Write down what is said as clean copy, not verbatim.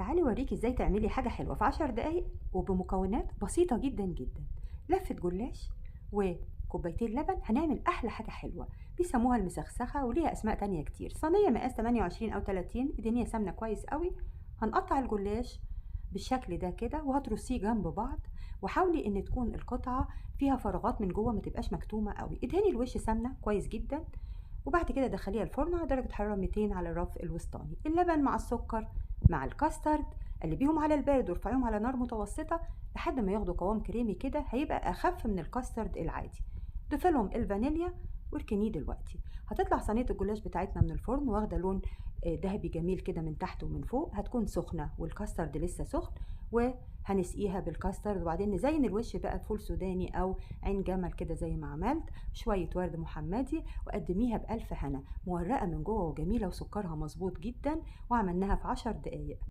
تعالي اوريكي ازاي تعملي حاجة حلوة في 10 دقايق وبمكونات بسيطة جدا جدا. لفة جلاش وكوبايتين لبن هنعمل احلى حاجة حلوة بيسموها المسخسخة، وليها اسماء تانية كتير. صينية مقاس 28 او 30، الدنيا سمنة كويس قوي. هنقطع الجلاش بالشكل ده كده وهترصيه جنب بعض، وحاولي ان تكون القطعة فيها فراغات من جوه، ما تبقاش مكتومة قوي. ادهني الوش سمنة كويس جدا، وبعد كده دخليها الفرن على درجة حرارة 200 على الرف الوسطاني. اللبن مع السكر مع الكاسترد قلبيهم على البارد وارفعيهم على نار متوسطة لحد ما ياخدوا قوام كريمي كده، هيبقى أخف من الكاسترد العادي. ضيفي لهم الفانيليا واركنيه دلوقتي. هتطلع صينية الجلاش بتاعتنا من الفرن واخدة لون ذهبي جميل كده من تحت ومن فوق، هتكون سخنة والكاسترد لسه سخن، وهنسقيها بالكاسترد. وبعدين نزين الوش بقى بفول سوداني او عين جمل كده زي ما عملت، شوية ورد محمدي، وقدميها بألف هنا. مورقة من جوه وجميلة وسكرها مظبوط جدا، وعملناها في 10 دقايق.